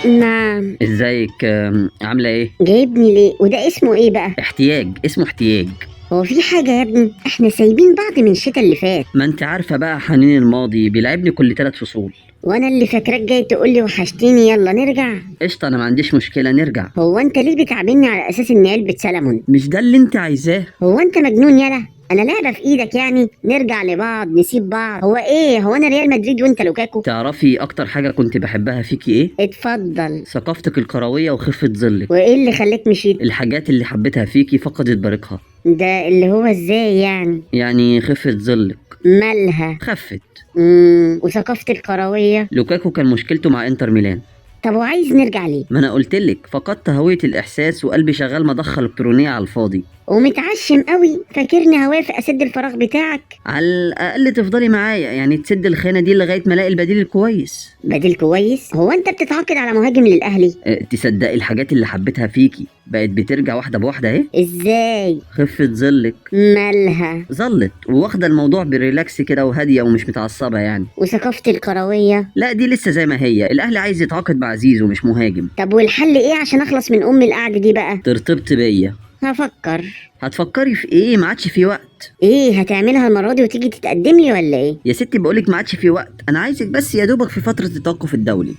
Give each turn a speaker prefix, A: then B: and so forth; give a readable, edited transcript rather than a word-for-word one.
A: نعم.
B: ازيك؟ عامله ايه؟
A: جايبني ليه؟ وده اسمه ايه بقى؟
B: احتياج، اسمه احتياج.
A: هو في حاجة يا ابني؟ احنا سايبين بعض من الشتا اللي فات.
B: ما انت عارفه بقى، حنين الماضي بيلعبني كل 3 فصول.
A: وانا اللي فاكراك جاي تقولي وحشتيني يلا نرجع.
B: قشطه، انا ما عنديش مشكلة نرجع.
A: هو انت ليه بتعاملني على اساس اني علبة سلمون؟
B: مش ده اللي انت عايزاه؟
A: هو انت مجنون يلا؟ انا لعبة في ايدك يعني؟ نرجع لبعض نسيب بعض؟ هو ايه، هو انا ريال مدريد وانت لوكاكو؟
B: تعرفي اكتر حاجة كنت بحبها فيكي ايه؟
A: اتفضل.
B: ثقافتك الكروية وخفه ظلك.
A: وايه اللي خلاك مشيت؟
B: الحاجات اللي حبيتها فيكي فقدت بريقها.
A: ده اللي هو ازاي يعني؟
B: يعني خفه ظلك
A: مالها؟
B: خفت.
A: وثقافة الكروية؟
B: لوكاكو كان مشكلته مع انتر ميلان.
A: طب وعايز نرجع ليه؟
B: ما انا قلتلك فقدت هوية الاحساس وقلبي شغال مضخه الكترونية على الفاضي.
A: ومتعشم قوي فاكرني هوافق اسد الفراغ بتاعك؟
B: على الاقل تفضلي معايا، يعني تسد الخانة دي لغاية ما الاقي البديل الكويس.
A: بديل كويس؟ هو انت بتتعاقد على مهاجم للاهلي؟
B: تصدقي الحاجات اللي حبيتها فيكي بقت بترجع واحدة بواحدة اهي.
A: ازاي؟
B: خفه ظلك
A: مالها؟
B: ظلت، وواخده الموضوع ب relax كده وهاديه ومش متعصبه يعني.
A: وثقافة الكروية؟
B: لا دي لسه زي ما هي، الاهلي عايز يتعاقد مع زيزو مش مهاجم.
A: طب والحل ايه عشان اخلص من ام القعدة دي بقى؟
B: ترتبط بيا.
A: هفكر.
B: هتفكري في ايه؟ ما عادش في وقت.
A: ايه هتعملها المرة دي وتيجي تتقدم لي ولا ايه؟
B: يا ستي بقولك ما عادش في وقت، انا عايزك بس يا دوبك في فترة التوقف الدولي.